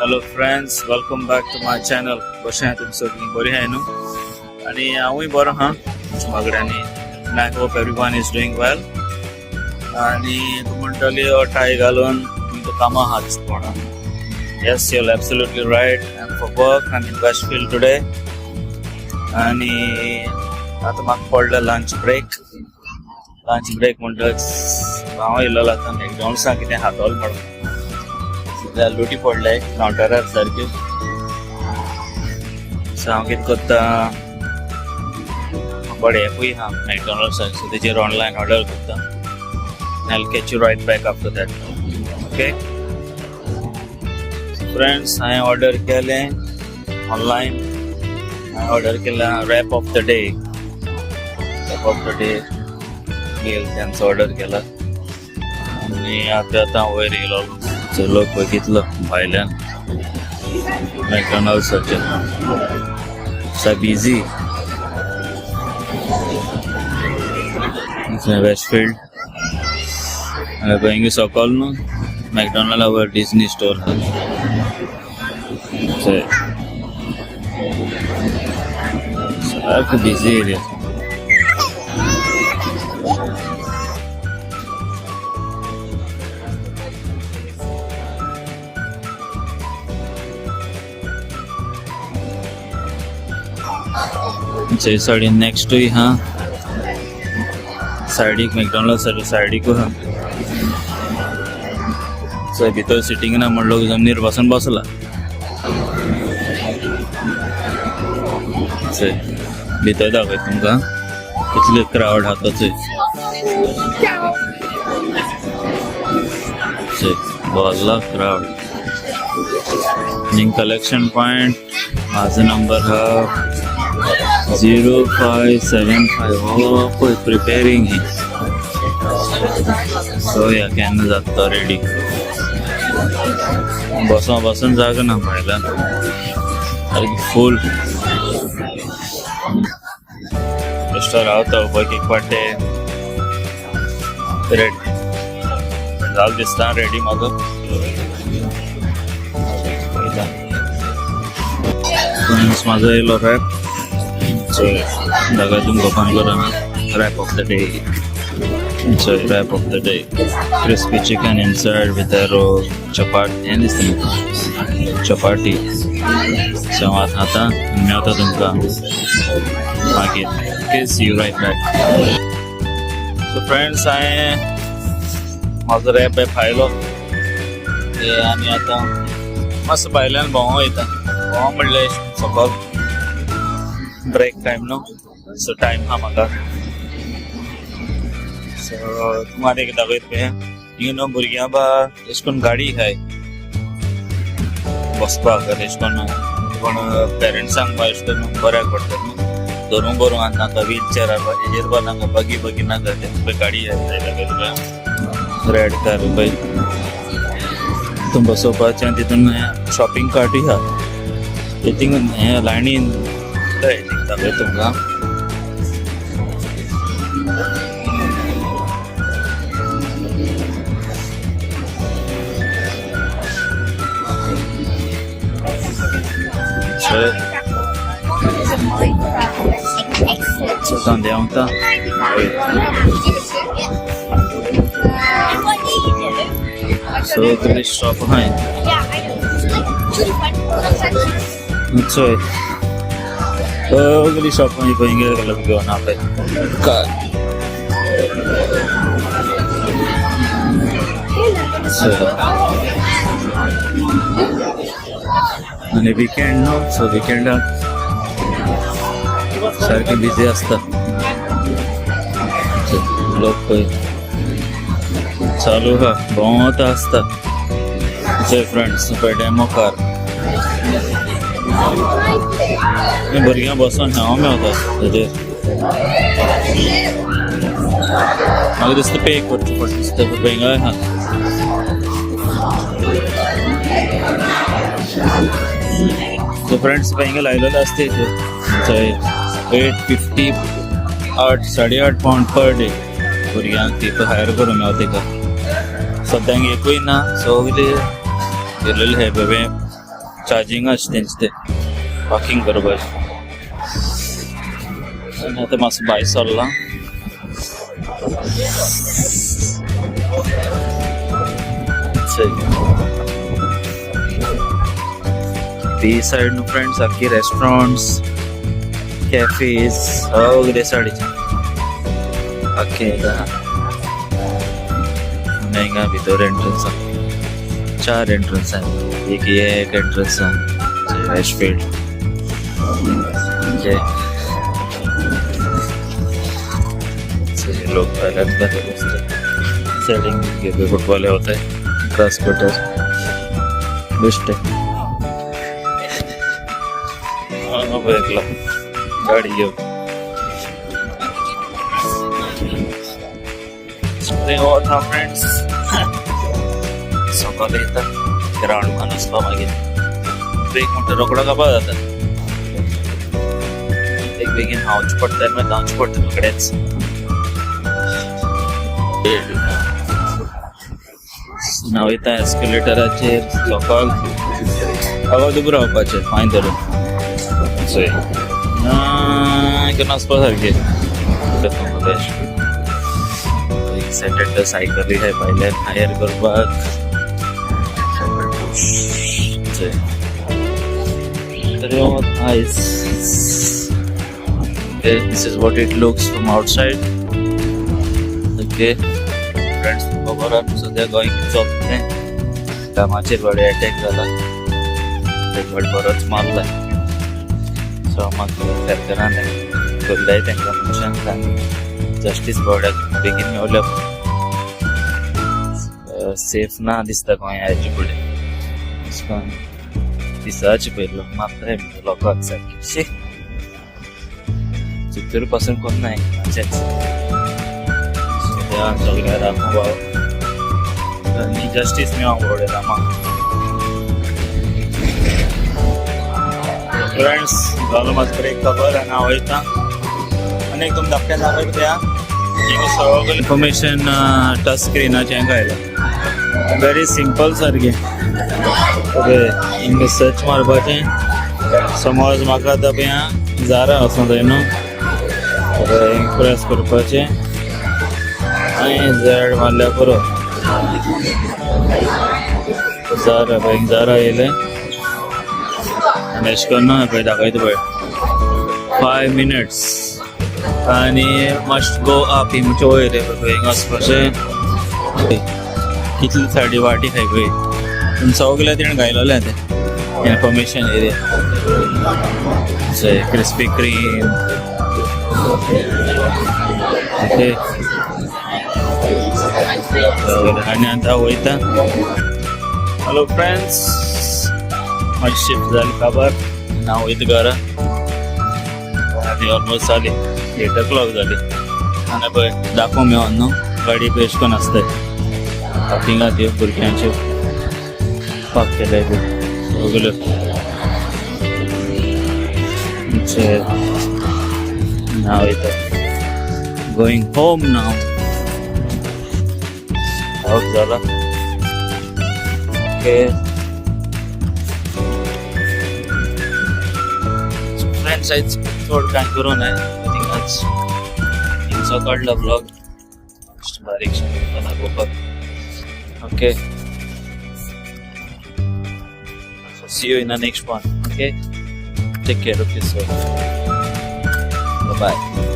Hello friends, welcome back to my channel. कशें आहा तुमी सगळीं? बरी आहाय न्हू? आनी हांवूय बरो आहा बागड्यांनी. I hope everyone is doing well. आनी तूं म्हणटली टाय घालून तुमकां कामां आहा दिसता म्हणून. Yes, you're absolutely right. I am for work. I am in Westfield today. आनी आतां म्हाका पडलो लंच ब्रेक. लंच ब्रेक म्हणटच हांव येयलेलो आतां मॅकडॉनल्ड्सा कितें खातलो म्हणून. सद्या लुटी पडले कावंटरार सारके. सो हांव कितें करता, बरें एपूय आहा मॅकडॉनल्ड्साक, सो तेजेर ऑनलायन ऑर्डर करता. I catch you right back after that. Okay friends, हांवें ऑर्डर केलें ऑनलायन. हांवें ऑर्डर केलां wrap of the day, wrap of the day meal तेंचो ऑर्डर केला. आनी आतां आतां वयर येयलो. सो लोक पळय कितलो भायल्यान मॅकडॉनल्ड्साचेर सा बिजी. वेस्टफिल्ड हिंगा सकयल न्हू मॅकडॉनल्ड वयर डिस्नी स्टोर आहा. थंय सारको बिजी एरिया. थंय सायडीन नेक्स्टूय आहा, सायडीक मॅकडॉनल्ड्साच्या सायडीकूय आहा. थंय भितर सिटींग ना म्हण लोक जमनीर बसून बसला. थंय भितर दाखयता तुमकां कितले क्रावड आहा तो. थंय थंय भरला क्रावड. हिंग कलेक्शन पॉयंट. म्हाजो नंबर आहा 0575. हो पळय प्रिपेरींग ही. सो या केन्ना जाता तो रेडी. बसोन बसून जागो ना भायल्यान, सारकी फूल. बेश्टो रावता पळय एक फावटी रेडी जाल दिसता रेडी म्हाका. पळयता फ्रेंड्स, म्हाजो येयलो रॅप. सो दाखय तुमकां ओपन करून wrap of the day. So wrap of the day, crispy chicken inside with a roll, चपाती हें दिसता म्हाका चपाटी. सो हांव आतां खाता, मेवता तुमकां मागीर. Okay, see you right back. So friends, हांवें म्हाजो रॅप खायलो ते आनी आतां मातसो भायल्यान भोंवो वयता. भोंवो म्हणल्यार सकल ब्रेक टायम न्हू, सो टायम आहा म्हाका. सो तुमकां एक दाखयता पळय, हिंगा न्हू भुरग्यां बा एश कोन्न गाडी आहाय बसपाक. एश कोन्न कोण पेरंट्सांक बा एश करून बऱ्याक पडटा न्हू, धरूंक बरोवंक आनी नाका व्हील चेरार बा हेजेर बा नाका बगी बगी नाका, ते पळय गाडी आहाय दाखयता पळय, रेड कार पळय. तितून बसोवपाचें. तितून शॉपिंग कार्टूय आहा. थिंग हे लायनीन दाखयता तुमकां. So देंवता. And what do you do? सगळे शॉप आहाय. Yeah, I know. It's like चोय, सगळी शॉप आहाय पळय. हिंगा घेवन आहा पळय कार. सो आनी विकेंड न्हू, सो विकेंडाक सारके बिजी आसता लोक. पळय चालू आहा, भोंवत आसता. चोय फ्रेंड्स, पळय डेमो कार. भुरग्यां बसोन खेळोंक मेवता तेजेर. म्हाका दिसता पे करचें पडटा दिसता. पळय हिंगा आहा. सो फ्रेंड्स, पळय हिंगा लायलेलो आसता थंय 8.50, 8, 8.5 पावंड पर डे भुरग्यांक ती हायर करूंक मेवता तेका. सद्याक एकूय ना, सगळे गेलेले हे बेबे. चार्जिंग आसा तेंचे ते पार्किंग करपाचें. आनी आतां मातसो भायर सरला. चल ती सायड न्हू फ्रेंड्स सारकी रेस्टॉरंट्स, कॅफेज सगळे सायडीचे आख्खे. आनी हिंगा भितर एंट्रन्स आसा, चार एंट्रन्स आसा. एक हे एक एंट्रन्स आसा वेस्टफिल्ड. ओके, लोक भायल्यान बरे बसतात. सायडीन भुरगे फुटबॉल वताय, ग्रास कटर बेश्टे. हांगा पळय एकलो गाडी घेवन वता. फ्रेंड्स, सकयल येता ग्रावंड मान वचपा, मागीर ब्रेक म्हणटा रोकडो कापा जाता. एक बेगीन हांवचें पडटा, मागीर धांवचें पडटा रोकडेच. हांव वयता एस्केलेटराचेर सकयल. आवाज उबो रावपाचें पांय धरून चोय केन्ना वचपा सारकें. एक्सायटेड. सायकली आहाय भायल्यान हायर करपाक. चोय तर nice. Okay, this is what it looks from outside. Okay, friends, खबर आहा सद्या गोंय कितें चलता तें. कामाचेर बडे अटॅक जाला, एक फावट बरोच मारला. सो म्हाका सरकारान धरल्याय तांकां मनशांक आनी जस्टीस बोर्डाक बेगीन मेवल्या. सेफ ना दिसता गोंय हाजे फुडें. अशें करून दिसाचे पयलो मारताय लोकांक सारकें. शी, चुकतूर पासून कोण नाय अशेंच. सद्या सगळ्या रामा भाव आनी जस्टीस मेळोंक बोडे रामा. फ्रेंड्स, जालो म्हाजो ब्रेक खबर आनी हांव वयता. आनी एक तुमकां धाकटें दाखयता कित्याक हिंगा सगळें इन्फॉर्मेशन टच स्क्रिनाचें आयलां, वेरी सिंपल सारकें. ओके, हिंगा सर्च मारपाचें. समज म्हाका आतां पळय जारा वचोंक जाय न्हू, ओके, हिंगा प्रेस करपाचें आनी झेड मारल्यार पुरो. जारा पळय, जारा येयलें. आनी अशें करून पळय दाखयता पळय, 5 मिनट्स आनी मस्ट गो अप. ही म्हणचे वयर पळय हिंगा वचपाचें. कितली सायडी वाटी खाय पळय, पूण सगळें तेणें घायलोलें तें information area. Crispy cream. Okay, आनी आतां वयता. हॅलो फ्रेंड्स, म्हाजी शिफ्ट जाली काबार. हांव वयता घरा. आनी ऑलमोस्ट जाली 8 o'clock जाली. आनी पळय दाखोवंक मेळोन न्हू, गाडी पळय अशें करून आसताय पार्किंगा त्यो भुरग्यांच्यो पार्क केल्या त्यो सगल्यो. हांव वयता, गोईंग होम नाव. पावस जाला. ओके फ्रेंड्स, आयज चड कांय करूं नाय. थिंगाच थिंगसो काडलो ब्लॉग बारीकशें दाखोवपाक. Okay, so see you in the next one. Okay, take care of yourself. Bye bye.